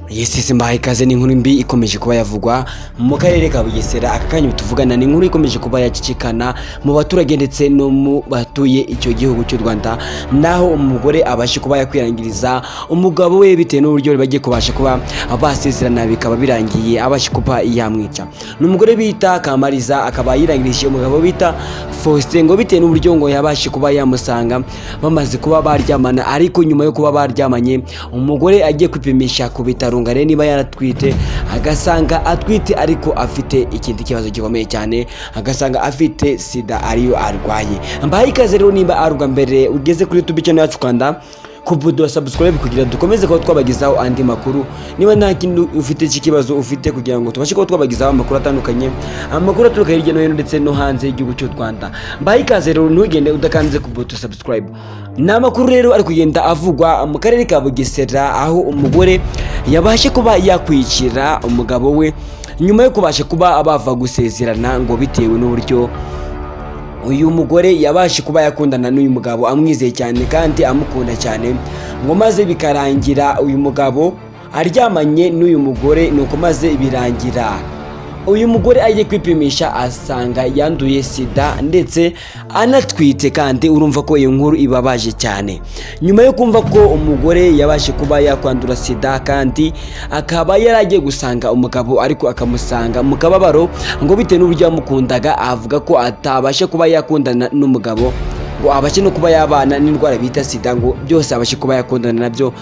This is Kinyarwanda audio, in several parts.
Yes, mbahaye ikaze. Ni inkuru mbi ikomeje kuba yavugwa mu karere ka Bugesera. Aka kanya tuvugana ni inkuru ikomeje kuba yacicikana mu baturage ndetse no mu batuye icyo gihugu cy'u Rwanda, naho umugore abashe kuba yakwirangiriza umugabo we bitewe n'uburyo bagiye kubasha kuba basezerana, bikaba birangiye abashe kuba yamwica. Ni umugore bita Kamariza, akaba yirangirije umugabo bita Faustin ngo bitewe n'uburyo ngo yabashe kuba yamusanga bamaze kuba baryamana, ariko nyuma yo kuba baryamanye umugore agiye kwipimisha ku bitaro ngo arebe niba yaratwite, agasanga atwite ariko afite ikindi kibazo gikomeye cyane, agasanga afite sida ariyo arwaye. Mbahaye ikaze rero, niba ari ubwa mbere ugeze kuri YouTube channel yacu, kanda ku buto subscribe kugira dukomeze kuba twabagezaho andi makuru. Niba nta kindi ufite cy'ikibazo ufite, kugira ngo tubashe kuba twabagezaho amakuru atandukanye, amakuru aturuka hirya no hino ndetse no hanze y'igihugu cy'u Rwanda. Mbahaye ikaze rero, ntugende udakanze ku buto subscribe. Ni amakuru rero ari kugenda avugwa mu karere ka Bugesera, aho umugore yabashe kuba yakwicira umugabo we nyuma yo kubasha kuba bava gusezerana, ngo bitewe n'uburyo uyu mugore yabashe kuba yakundana n'uyu mugabo amwizeye cyane kandi amukunda cyane, ngo maze bikarangira uyu mugabo aryamanye n'uyu mugore. Nuko maze birangira uyu mugore agiye kwipimisha asanga yanduye sida ndetse anatwite. Kandi urumva ko iyo nkuru ibabaje cyane, nyuma yo kumva ko umugore yabashe kuba yakwandura sida kandi akaba yari agiye gusanga umugabo, ariko akamusanga mu kababaro, ngo bitewe n'uburyo yamukundaga, avuga ko atabasha kuba yakundana n'umugabo ngo abashe no kuba yabana n'indwara bita sida, ngo byose abashe kuba yakundana nabyo.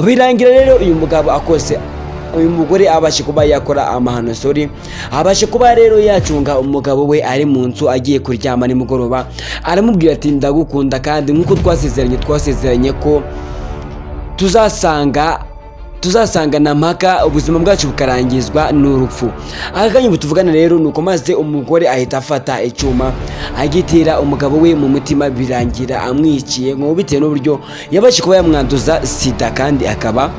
Birangira rero uyu mugabo akose uyu mugore abashe kuba yakora amahano, sorry, abashe kuba rero yacunga umugabo we ari mu nzu agiye kuryama nimugoroba, aramubwira ati: "Ndagukunda, kandi nk'uko twasezeranye, twasezeranye ko tuzasangana mpaka ubuzima bwacu bukarangizwa n'urupfu." Aka kanya ubu tuvugana rero, nuko maze umugore ahita afata icyuma agitera umugabo we mu mutima, birangira amwiciye, ngo bitewe n'uburyo yabashe kuba yamwanduza sida kandi akaba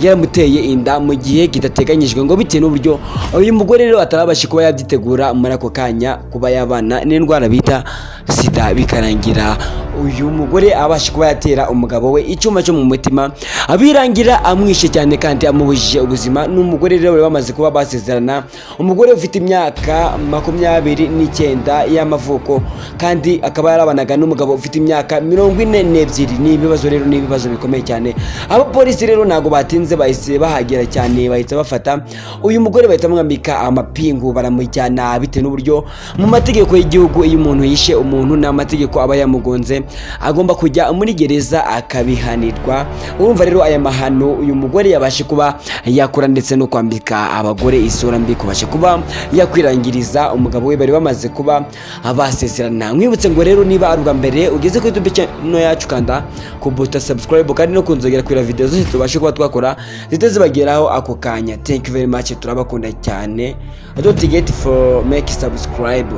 yaramuteye inda mu gihe kidateganyijwe, ngo bitewe n'uburyo uyu mugore rero atarabashe kuba yabyitegura muri ako kanya kuba yabana n'indwara bita sida, bikarangira uyu mugore abasha kuba yatera umugabo we icyuma cyo mu mutima, abirangira amwishe cyane kandi amubujije ubuzima. Ni umugore rero bari bamaze kuba basezerana, umugore ufite imyaka 29 y'amavuko, kandi akaba yarabanaga n'umugabo ufite imyaka 42. Ni ibibazo rero, ni ibibazo bikomeye cyane. Abapolisi rero ntabwo batinze, bahise bahagera cyane, bahita bafata uyu mugore, bahita bamwambika amapingu, baramujyana, bitewe n'uburyo mu mategeko y'igihugu iyo umuntu yishe umuntu ni amategeko aba yamugonze, agomba kujya muri gereza akabihanirwa. Urumva rero aya mahano uyu mugore yabashe kuba yakora ndetse no kwambika abagore isura mbi, kubasha kuba yakwirangiriza umugabo we bari bamaze kuba basezerana. Nkwibutse ngo rero niba ari ubwa mbere ugeze kuri YouTube channel yacu, kanda ku buto subscribe kandi no kunzogera kugira video zose tubashe kuba twakora zite zibageraho ako kanya. Thank you very much, turabakunda cyane. Don't forget for make subscribe.